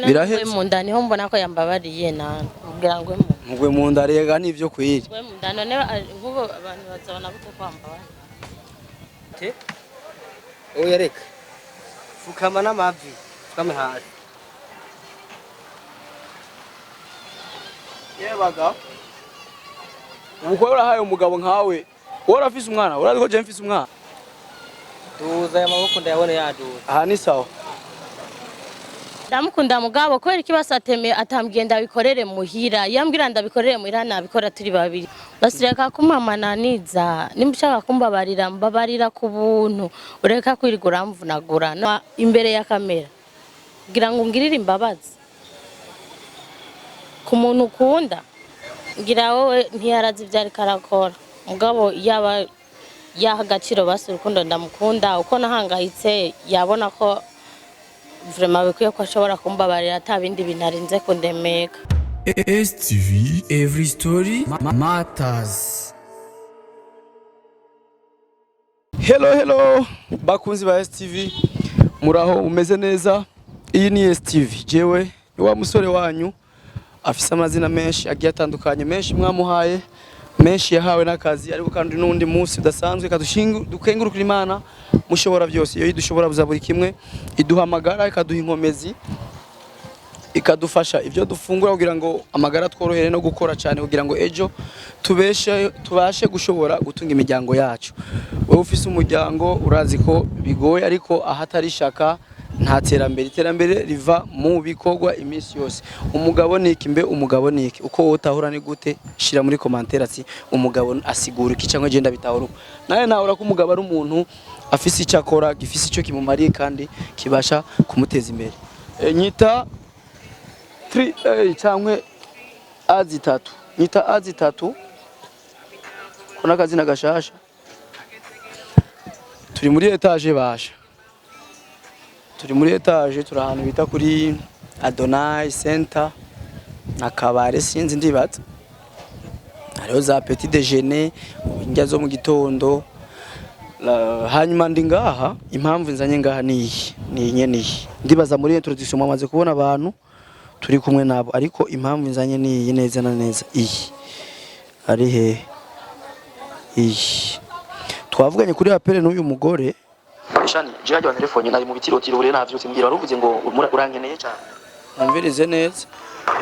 Biraheze. Mu nda niho mbona ko yambabariye, na kugira ngo mu Mugwe mu nda rega nivyo kwiri. Ngwe mu nda none nk'ubu abantu bazabona gute ko wambabariye? Oya, reka fukama n'amavi, fukame hasi. Yebaga, ubu ko urahaye umugabo nkawe, wowe urafise umwana, urazi ko je mfise umwana. Duza aya maboko ndayabone yaduza. Aha ni sawa. Ndamukunda mugabo kubera ikibazo ateme atambwiye ndabikorere muhira. Yambwira ndabikorere muhira, nabikora turi babiri. Basi reka kumamananiza, nimba ushaka kumbabarira, mbabarira ku buntu, ureka kwirirwa uramvunagura imbere ya kamera kugira ngo ungirire imbabazi ku muntu ukunda. Ngira wowe ntiyarazi ibyo ariko arakora, mugabo yaba yaha agaciro basi urukundo ndamukunda, uko nahangayitse, yabona ko vraiment bikwiye ko ashobora kumbabarira ata bindi bintu arinze kundemeka. STV Every Story Matters. Hello, hello bakunzi ba STV, muraho, mumeze neza? Iyi ni STV, jewe ni wa musore wanyu afise amazina menshi agiye atandukanye, menshi mwamuhaye, menshi yahawe n'akazi. Ariko kandi n'undi munsi udasanzwe kadushingu dukengurukira Imana mushobora byose, iyo idushobora buza buri kimwe, iduha amagara, ikaduha inkomezi, ikadufasha ibyo dufungura kugira ngo amagara tworohere no gukora cyane kugira ngo ejo tubeshe, tubashe gushobora gutunga imiryango yacu. Wowe ufise umuryango urazi ko bigoye, ariko ahatari ishaka nta terambere. Iterambere riva mu bikorwa iminsi yose. Umugabo ni iki? Mbe umugabo ni iki? Uko wowe utahura ni gute? Shira muri commentaire ati umugabo asigura iki, cyangwa genda bitahura uko nawe nahura ko umugabo ari umuntu afise icyo akora gifise icyo kimumariye kandi kibasha kumuteza imbere. Nyita 3 cyangwa A zitatu, nyita A zitatu kuna akazina gashasha. Turi muri étage basha, turi muri étage, turi ahantu bita kuri Adonai Center na kabare, sinzi, ndibaza hariho za petit déjeuner, indya zo mu gitondo. Hanyuma ndi ngaha, impamvu nzanye ngaha ni iyi, ni iyi nyene iyi. Ndibaza muri introduction mwamaze kubona abantu turi kumwe nabo, ariko impamvu nzanye ni iyi neza na neza iyi ari he iyi. Twavuganye kuri appel n'uyu mugore. Shani, je hajya telefone nari mu bitirotiro bure navyutse, mbwira waruvuze ngo urankeneye cyane. Mwumvirize neza.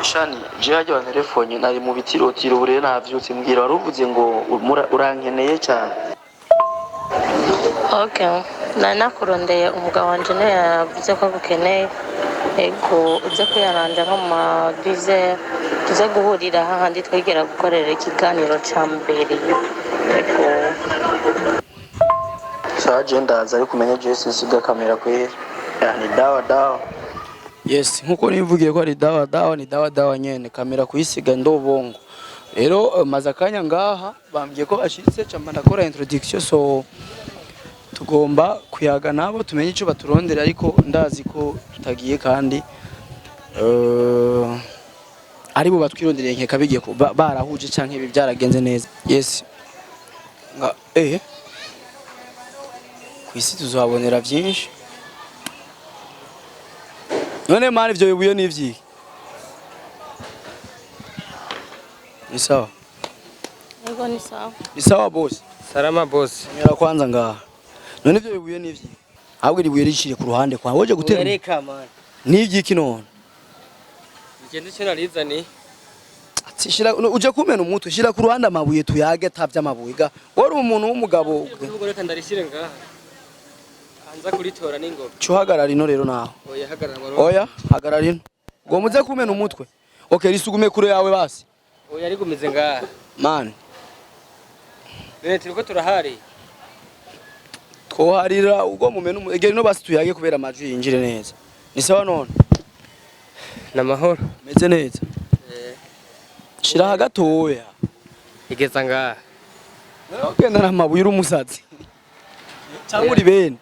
Shani, je hajya telefone nari mu bitirotiro bure navyutse, mbwira waruvuze ngo urankeneye cyane. Okay, nari nakurondeye, umugabo wanje niwe yavuze ko agukeneye. Ego, uze kwiyaranja nko mu ma 10, tuze guhurira hahandi twigera gukorera ikiganiro ca mbere. Ego. Saje, ndaza, ariko umenye je sinsiga kamera kweri. Ya, ni dawa dawa. Yes, nkuko nivugiye ko ari dawa dawa, ni dawa dawa nyene, kamera kuyisiga ndobongo. Rero maze akanya ngaha, bambwiye ko bashitse, camba ndakora introduction, so tugomba kuyaga nabo tumenye ico baturondera, ariko ndazi ko tutagiye kandi ari bo batwirondereye, nkeka bigiye barahuje canke ibi byaragenze neza. Yes. Nga kwisi tuzohabonera byinshi. None mani ivyo bibuye ni ivyiki? Ni sawa? Ego, ni sawa. Ni sawa boss? Salama boss. Nyara kwanza ngaha. None ivyo bibuye ni ivyiki? Ahubwo iri buye ricire ku ruhande kwa woje gutera. Reka man. Ni ivyiki none? Igenda icyo narizani. Ati shira no, uje kumena umutwe, shira ku ruhande amabuye tuyage atavye amabuye ga. Wari umuntu w'umugabo. Ubwo reka ndarishyire ngaha. Anza kuritora n'ingoga. Cyo hagarara ino rero naho. Oya, hagarara wari. Oya, hagarara ino. Ngo muze kumena umutwe. Okay, risugume kure yawe basi. Oya, rigumize ngaha. Man. None turiko turahari. Twoharira ubwo mumena umutwe. Egera ino basi tuyage kubera amajwi yinjire neza. Ni sawa none? Namahoro. Meze neza. Eh. Shira hagatoya. Igeza ngaha. Nawe ugenda n'amabuye uri umusazi. Cyangwa uri bene.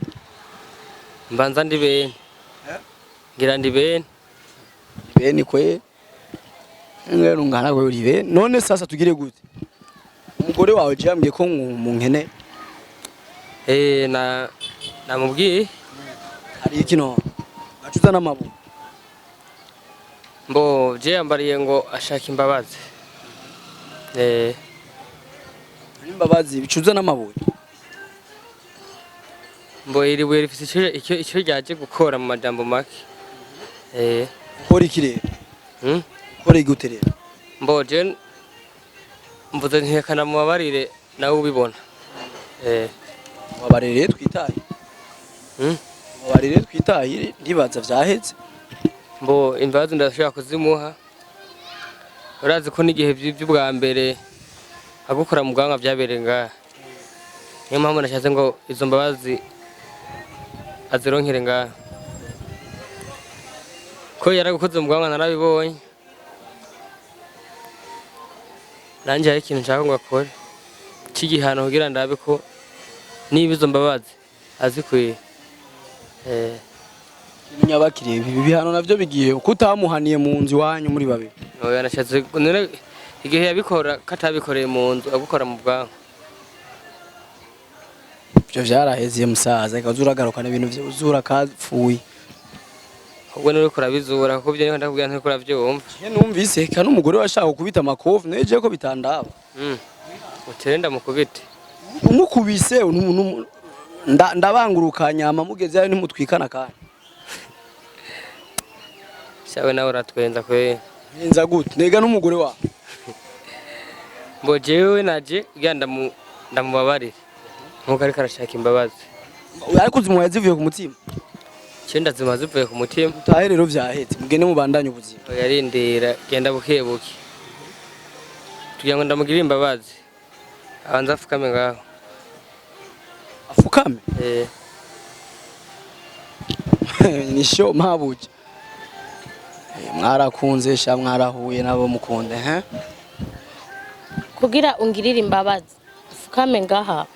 Mbanza ndi bene. Ngira ndi bene. Bene kwe. Ngero ngana kwe uri bene. None sasa tugire gute? Umugore wawe je yambwiye ko munkene. Eh, na namubwiye. Hari iki none? Gacuza n'amabuye. Mbo je yambariye ngo ashaka imbabazi. Imbabazi bicuza n'amabuye. Mbo iri buye rifise ico ryaje gukora mu majambo make. Ukora iki rero? Hmm? Ukora gute rero? Mbo je mvuze nti mubabarire nawe ubibona. Mubabarire twitaye. Hmm? Mubabarire twitaye, ndibaza vyaheze. Mbo imbabazi ndashobora kuzimuha. Urazi ko n'igihe vy'ubwa mbere agukora mu bwanwa vyabereye ngaha. Niyo mpamvu nashatse ngo izo mbabazi azironkere ngaha. Ko yaragukoze mu bwanwa narabibonye. Nanje hari ikintu nshaka ngo akore c'igihano kugira ndabe ko niba izo mbabazi azikwiye. Nyabakiriye ibi bihano navyo bigiye kuko utamuhaniye mu nzu iwanyu muri babiri. Oya, nashatse none igihe yabikora katabikoreye mu nzu agukora mu bwanwa. Ivyo vyaraheze musaza, reka uze uragarukana ibintu vyuzura kapfuye. Ubwo nuriko urabizura kuko ivyo niko ndakubwira nturiko uravyumva. Je numvise eka n'umugore washaka gukubita amakofi neje ko bitandaba. Utere ndamukubite. Umukubise ndabangurukanya hama mugeze ayo ntimutwikana kandi. Shawe nawe uratwenza kwe. Nza gute? Nega n'umugore wawe. Mbo jewe naje kugira ndamubabarire. Nkuko ariko arashaka imbabazi. Ariko zimuhaye zivuye ku mutima. Cenda zima zivuye ku mutima. Utahe rero vyahetse, mugende mubandanye ubuzima. Oya, rindira genda buke buke. Tugira ngo ndamugirire imbabazi. Abanza afukame ngaho. Afukame? Ni sho mabuja. Mwarakunze sha, mwarahuye nabo mukunde, he? Kugira ungirire imbabazi ufukame ngaha.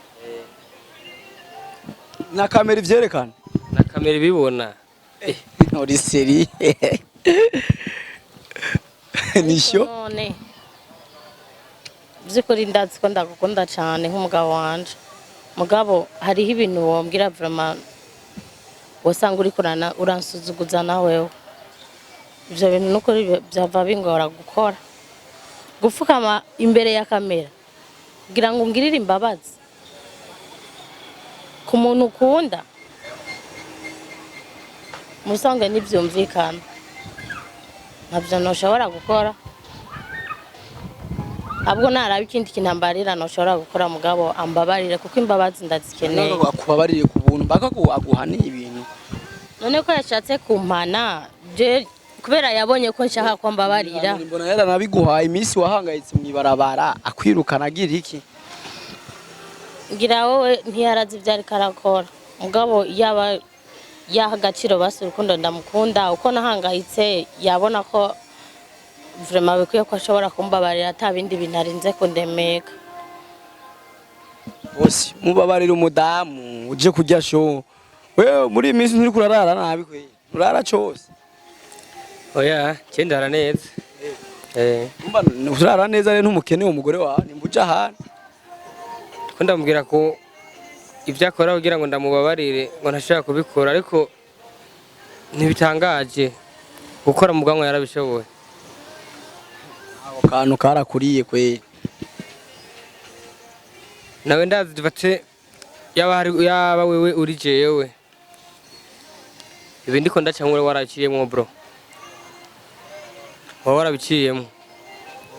Na kamera ivyerekana. Na kamera ibibona. Uri seri. Ni sho. None by'ukuri ndazi ko ndagukunda cyane nk'umugabo wanje, mugabo hariho ibintu wombwira vraiment wasanga uriko uransuzuguza na wewe. Ivyo bintu nukuri byava bingora gukora, gupfukama imbere ya kamera kugira ngo ungirire imbabazi ku muntu ukunda, musange ntibyumvikana, ntabyo ntushobora gukora. Ahubwo naraba ikindi kintu ambarira ntushobora gukora, mugabo ambabarire kuko imbabazi ndazikeneye. Akubabarire ku buntu mpaka ko aguhaniye ibintu. None ko yashatse kumpana je kubera yabonye ko nshaka ko mbabarira. Mbona yaranabiguhaye iminsi wahangayitse mw'ibarabara akwirukana agira iki? Ngira wowe ntiyarazi ibyo ariko arakora, mugabo yaba yaha agaciro basi urukundo ndamukunda, uko nahangayitse yabona ko vraiment bikwiye ko ashobora kumbabarira ata bindi bintu arinze kundemeka. Bose mubabarira umudamu uje kurya show. Wewe muri iyi minsi nturiko urarara nabi kwe. Urara cose. Oya, cenda neza. Umva urara neza rero ntumukene umugore wawe nimba uja ahantu. Ko ndamubwira ko ibyo akora kugira ngo ndamubabarire ngo ntashobora kubikora, ariko ntibitangaje gukora mu bwanwa yarabishoboye. Ako kantu karakuriye kwe. Nawe ndazi dufate yaba hari yaba wewe uri jewe. Ibi ndiko ndaca nkure waraciyemwo bro. Wowe warabiciyemwo.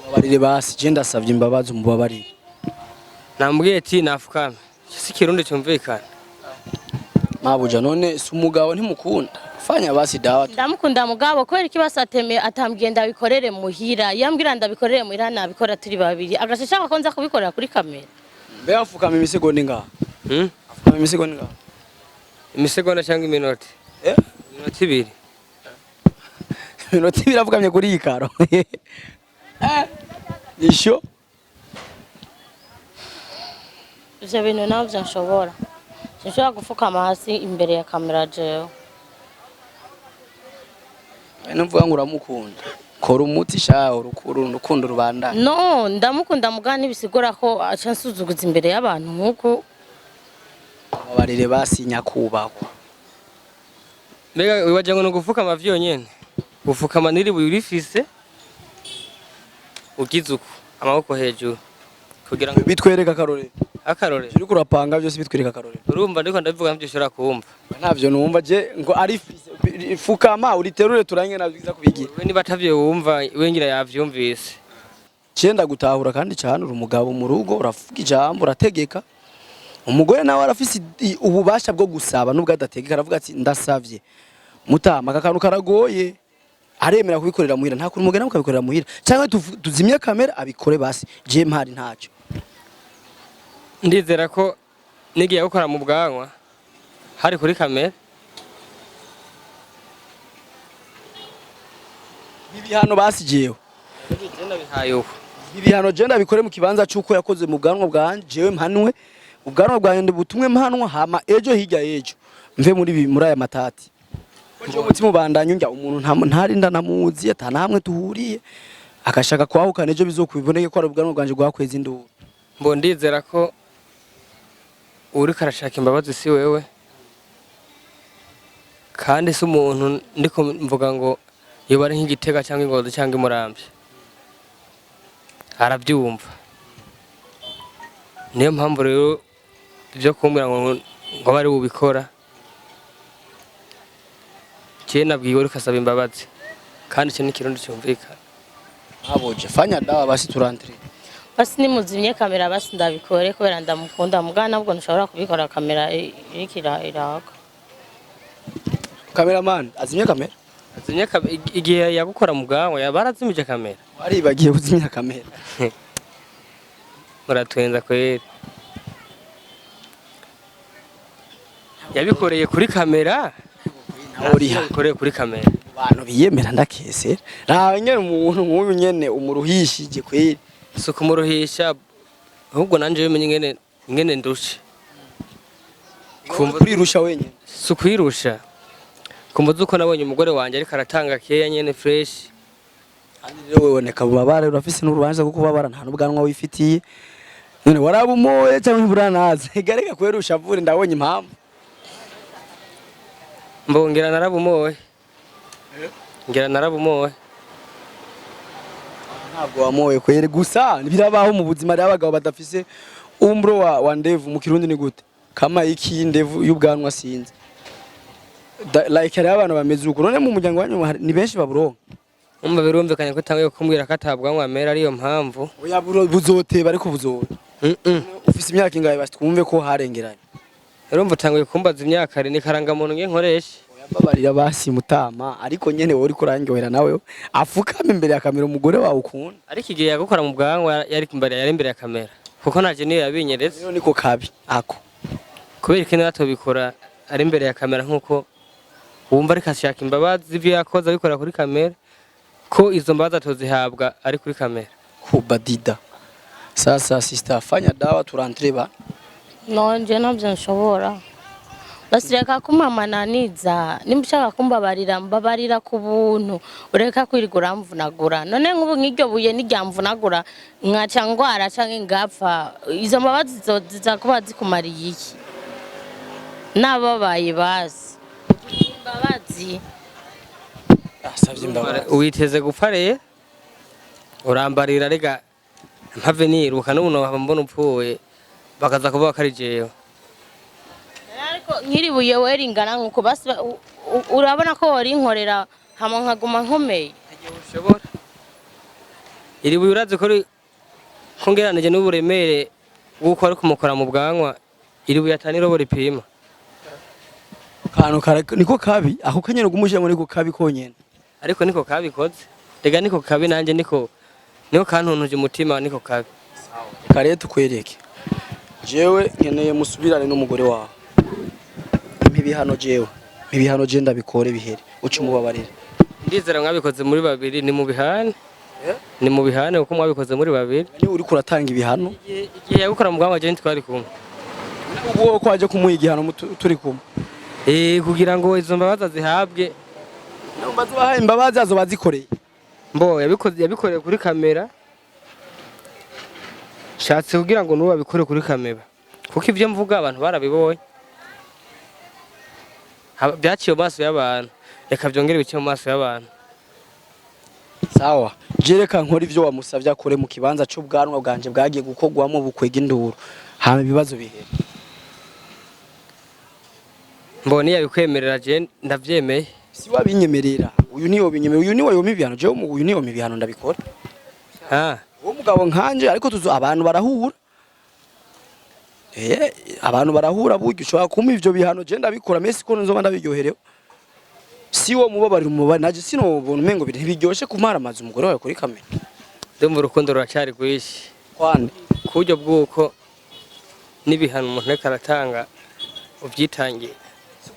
Mubabarire basi, je ndasavye imbabazi umubabarire. Nambwiye ati nafukame. Si kirundi cyumvikana. Mabuja none si umugabo ntimukunda. Fanya basi dawa. Ndamukunda mugabo kubera ikibazo ateme atambwiye ndabikorere muhira, yambwira ndabikorere muhira nabikora turi babiri, agaca ashaka ko nza kubikorera kuri kamera. Mbe afukama imisegonda ingahe? Hmm? Afukama imisegonda ingahe? Imisegonda cyangwa iminota? Iminota ibiri. Iminota ibiri afukamye kuri iyi karo. Nisho? Ivyo bintu navyo nshobora. Sinshobora gupfukama hasi imbere ya kamera jewe. Numvuga ngo uramukunda. Kora umuti sha urukundo rubandana. No, ndamukunda mugabo ntibisigura ko aca ansuzuguza imbere y'abantu nkuko. Mubabarire basi nyakubahwa. Mbega wagira ngo ni ugupfukama vyonyene? Ufukama n'iribuye urifise, ugize uko amaboko hejuru kugira ngo Bitwereka akarorero. Akarorero? Uriko urapanga byose, bitwereka akarorero. Urumva ndiko ndabivuga, ntabyo ushobora kumva. Ntavyo numva je ngo arifise. Fukama uriterure turange navyiza kubigira. We niba atavyo wumva, we ngira yavyumvise. Cenda gutahura kandi cyane, uri umugabo mu rugo, uravuga ijambo, urategeka. Umugore nawe arafise ububasha bwo gusaba nubwo adategeka, aravuga ati: "Ndasavye mutama, aka kantu karagoye." Aremera kubikorera muhira, nta kuntu umugore mukabikorera muhira, cyangwa tuzimye kamera abikore basi je mpari ntacyo. Ndizera ko nigiye gukora mu bwanwa hari kuri kamera. Ibihano basi jewe. Ndabihaye uko. Ibihano je ndabikore mu kibanza c'uko yakoze mu bwanwa bwanje, jewe mpanwe ubwanwa bwanjye butumwe mpanwa, hama ejo hirya y'ejo mve muri muri aya matati. Ko jewe umutima ubandanya unjya umuntu ntarinda namuzi ata namwe tuhuriye, akashaka kwahukana, ejo bizokubiboneke ko ari ubwanwa bwanje bwakweza induru. Mbo ndizera ko uriko arashaka imbabazi si wewe, kandi si umuntu ndiko mvuga ngo yoba ari nk'Igitega cyangwa Ingozi cyangwa Imuramvya, arabyumva. Niyo mpamvu rero ibyo kumbwira ngo abe ari bubikora, jewe nabwiwe uriko asaba imbabazi, kandi icyo ni Ikirundi cyumvikana. Aboje fanya dawa basi turantire. Basi nimuzimye kamera, basi ndabikore kubera ndamukunda, mugana nabwo ntushobora kubikora kamera iriko iraka. Cameraman azimye kamera. Azimye igihe yagukora mu bwanwa barazimije kamera. Waribagiye kuzimya kamera. Muratwenza kweri. Yabikoreye kuri kamera. Nawe uriha. Yabikoreye kuri kamera. Abantu biyemera ndakesera, raba nyene umuntu nk'uyu nyene umuruhishije kweri. Si ukumuruhisha, ahubwo nanje bimenye ingene ndushe. Kumva kurirusha wenyene. Si ukwirusha, kumva uko nabonye umugore wanje ariko aratanga keya nyene fresh. Kandi rero weboneka bubabare, urafise n'urubanza rwo kubabara, nta n'ubwanwa wifitiye. None warabumoye cyangwa ntiburanaza? Gareka kwera ushavure, ndabonye impamvu. Mbongera narabumoye, ngira narabumoye. Ntabwo wamoye kwere, gusa birabaho mu buzima rero abagabo badafise umbro wa ndevu. Mu Kirundi ni gute? Kama iki ndevu y'ubwanwa sinzi. Like hariho abantu bameze uko. None mu muryango wanyu ni benshi baburonka? Umva, birumvikanye ko utanguye kumbwira ko atabwanwa amera, ariyo mpamvu. Oya, buzoteba ariko buzoba. Ufise imyaka ingahe basi twumve ko harengeranye? Urumva utanguye kumbaza imyaka, ni karangamuntu ngiye nkoresha. Oya, basi mutama, ariko nyene wowe uriko urandyohera nawe afukama imbere ya kamera umugore wawe ukunda. Ariko igihe yagukora mu bwanwa yari imbere ya kamera, kuko ntaje niyo yabinyeretse. Rero niko kabi ako. Kubera iki natobikora ari imbere ya kamera, nkuko wumva ariko ashaka imbabazi z'ibyo yakoze abikora kuri kamera, ko izo mbabazi atozihabwa ari kuri kamera? Kubadida sasa, sister, fanya dawa turantre ba. No, nje ntabyo nshobora. Basi reka kumamananiza, nimba ushaka kumbabarira, mbabarira ku buntu, ureka kwirirwa uramvunagura. None nk'ubu nk'iryo buye niryamvunagura nkaca ngwara canke ngapfa, izo mbabazi ziza kuba zikumariye iki? Nababaye basi imbabazi. Asavye imbabazi. Witeze gupfa rero urambarira, rega mpave niruka n'ubu nohava mbona upfuye, bakaza kuvuga ko ari jewe. Ariko nk'iri buye we ringana nkuko, basi urabona ko worinkorera hama nkaguma nkomeye. Ushobora iri buye urazi ko ko ngeranije n'uburemere bw'uko ari kumukora mu bwanwa, iri buye atani robo ripima. Kantu niko kabi ako kanyene gumushyira niko kabi konyene. Ariko niko kabikoze rega, niko kabi, nanjye niko kantuntuje umutima, niko kabi. Reka rero tukwereke, jewe nkeneye musubirane n'umugore wawe. Mpa ibihano jewe, mpa ibihano je ndabikore bihere, uca umubabarire. Ndizera mwabikoze muri babiri, ni mu bihane, ni mu bihane kuko mwabikoze muri babiri. Niba uriko uratanga ibihano. Igihe yabikora mu bwanwa je ntitwari kumwe. Ubwo ko waje kumuha igihano turi kumwe? Eh, kugira ngo izo mbabazi azihabwe. Numva zubahaye imbabazi azoba azikoreye. Mbo yabikoze, yabikoreye kuri kamera, shatse kugira ngo n'ubu abikore kuri kamera, kuko ibyo mvuga abantu barabibonye. Byaciye mu maso y'abantu, reka byongere bice mu maso y'abantu. Sawa, je reka nkora ivyo wamusavye akore mu kibanza c'ubwanwa bwanje bwagiye gukorwamo bukwega induru, hama ibibazo bihere. Mbona yabikwemerera, je ndavyemeye. Si wabinyemerera, uyu niyo binyemerera, uyu niwe yoma ibihano, jewe uyu niyo ibihano ndabikora. Ha. Uwo mugabo nkanje, ariko tuzo abantu barahura, abantu barahura. Burya ushobora kumpa ivyo bihano, je ndabikora, mesi ko nzoba ndabiryoherewe. Si wo mubabarira umubare, naje sinobona umengo ntibiryoshe kumara amazi umugore wawe kuri kamera. Ndumva urukundo ruracari rwinshi. Kwande? Ku buryo bw'uko n'ibihano umuntu ariko aratanga ubyitangira.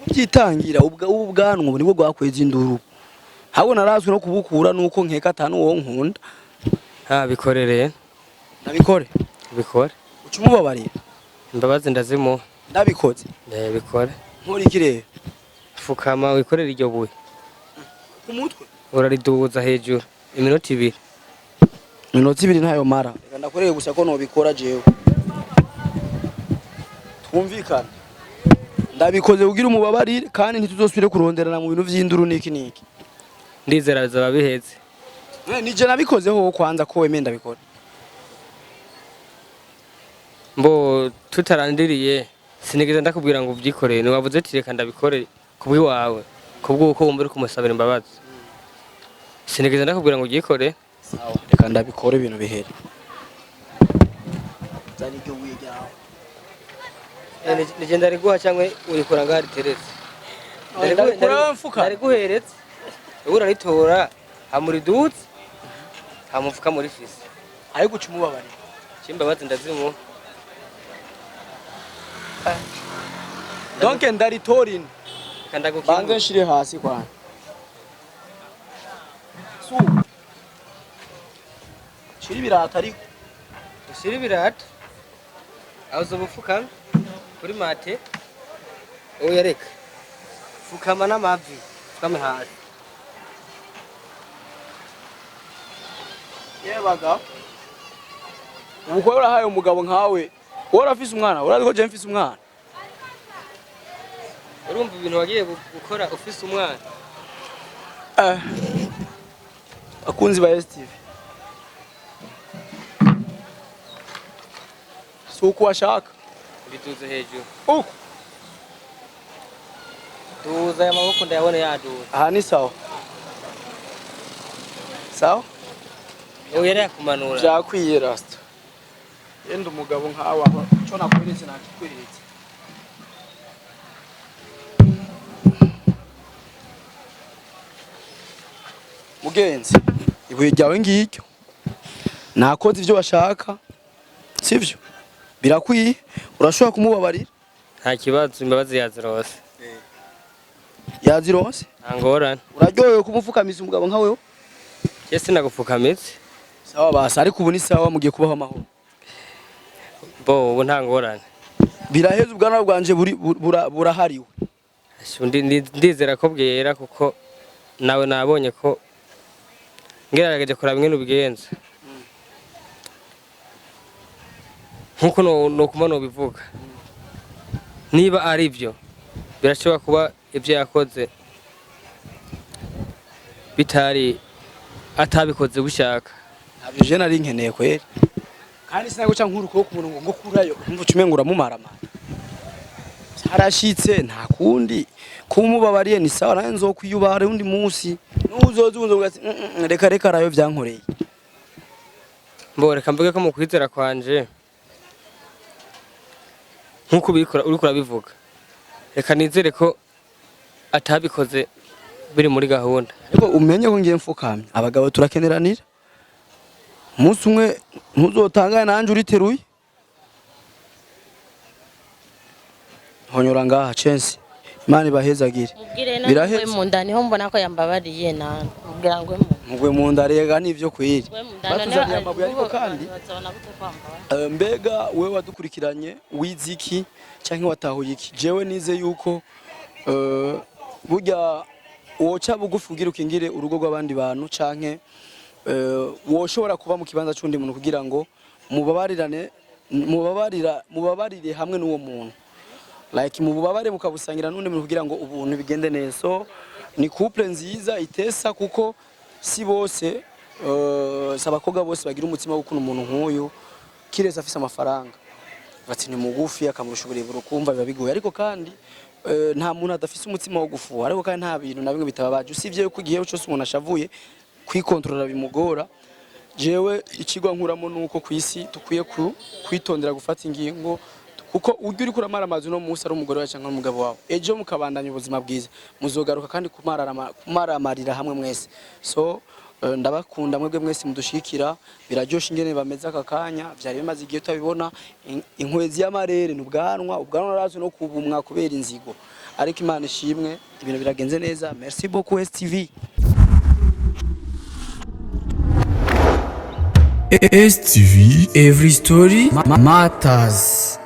Kubyitangira, ubu bwanwa ubu nibwo bwakweza induru, habona narazwi no kubukura nuko nkeka atanu uwo nkunda. Ha, bikorereye. Nabikore? Bikore. Uca umubabarira? Imbabazi ndazimuha. Ndabikoze. Bikore. Nkora iki rero? Fukama wikorere iryo buye. Ku mutwe? Urariduza hejuru iminota 2. Minota 2 ntayo mara. Reka ndakoreye gusa ko nobikora jewe, twumvikane. Ndabikoze kugira umubabarire, kandi ntituzosubire kuronderana mu bintu vy'induru niki niki. Ndizera bizaba biheze. Nije nabikozeho kwanza ko wemeye ndabikora. Mbo tutarandiriye, sinigeze ndakubwira ngo ubyikorere. Ntiwavuze ati reka ndabikore kubw'iwawe, kubw'uko wumva uri kumusabira imbabazi? Sinigeze ndakubwira ngo ubyikore. Sawa, reka ndabikora ibintu bihere. Zana iryo buye ryawe. Nije ndariguha cyangwa urikora ngaho riteretse? Ndabikora mfuka. Ndariguheretse, wowe uraritora, hamuridutse, hamufuka muri fisi. Ariko uca umubabarira? Imbabazi ndazimuha. Donc ndaritora ino? Reka ndagukingura. Banze nshire hasi kwanza. Su shira ibirato ariko. Ushyire ibirato aho uzoba ufukamye kuri mate. Oya, reka, fukama n'amavi, fukame hasi. Yebaga, ubu ko urahaye umugabo nkawe, wowe urafise umwana, urazi ko je mfise umwana. Urumva ibintu wagiye gukora ufise umwana? Akunzi ba STV, si uko washaka. Biduze hejuru. Uko? Duza aya maboko ndayabona yaduza. Aha ni sawa sawa. Oya, reka kumanura. Vyakwiye rasta, yenda umugabo nkawe aho ico nakweretse nakikweretse. Mugenzi, ibuye ryawe ngiryo, nakoze ivyo bashaka, sivyo? Birakwiye, urashobora kumubabarira. Nta kibazo, imbabazi yazirose. Yazironse? Nta ngorane. Uraryohewe kumupfukamiza umugabo nka wewe? Je sinagupfukamitse. Sawa basi, ariko ubu ni sawa, mugiye kubaho amahoro. Bo ubu nta ngorane. Biraheze, ubwanwa bwanje burahariwe. Ndizera ko bwera, kuko nawe nabonye ko ngerageje kuraba ingene ubigenza, nkuko nokuma nobivuga, niba ari byo birashobora kuba ibyo yakoze bitari atabikoze bushaka. Ntabyo je nari nkeneye kweri, kandi sinaguca nkuru ukuboko umuntu ngo kurayo, umva uca umengo uramumaramara. Harashitse, nta kundi, kumubabariye ni sawa, nawe nzokwiyubara undi munsi n'uzoza ubundi ati: Reka reka rayo vyankoreye." Mbo reka mvuge ko mu kwizera kwanje, nkuko ubikora uriko urabivuga, reka nizere ko atabikoze biri muri gahunda. Ariko umenye ko ngiye mfukamye, abagabo turakeneranira, umunsi umwe ntuzotangane nanje uriteruye honyora ngaha censi. Imana ibahezagire. Mubwire none. Biraheze. Ngwe mu nda niho mbona ko yambabariye, nane mubwira ngwe mu nda. Mugwe mu nda rega nivyo kwiri. Ngwe mu nda none. Batuzaniye amabuye ariko kandi bazabona gute ko yambabariye? Mbega wewe wadukurikiranye, wize iki canke watahuye iki? Jewe nize yuko burya woca bugufi kugira ukingire urugo rw'abandi bantu, canke woshobora kuba mu kibanza c'undi muntu kugira ngo mubabarirane, mubabarira, mubabarire hamwe n'uwo muntu, like mu bubabare mukabusangira n'undi muntu kugira ngo ubuntu bigende neza. So ni couple nziza itesa, kuko si bose. Si abakobwa bose bagira umutima wo gukunda umuntu nk'uyu, kiretse afise amafaranga, bati ni mugufi akamurusha uburebure, ukumva biba bigoye. Ariko kandi nta muntu adafise umutima wo gufuha, ariko kandi nta bintu na bimwe bitababaje, usibye yuko igihe cyose umuntu ashavuye kwikontorora bimugora. Jewe ikigwa nkuramo nuko ku isi dukwiye kwitondera gufata ingingo, kuko ujya uriko uramara amazu no munsi ari umugore wawe cyangwa umugabo wawe, ejo mukabandanya ubuzima bwiza, muzogaruka kandi kumaramarira hamwe mwese. So ndabakunda mwebwe mwese mudushikira. Biraryoshe ingene bameze aka kanya, vyari bimaze igihe tutabibona. Inkwezi y'amarere ni ubwanwa, ubwanwa narazi no kubumwa kubera inzigo, ariko Imana ishimwe, ibintu biragenze neza. Merci beaucoup, STV. STV Every Story Matters.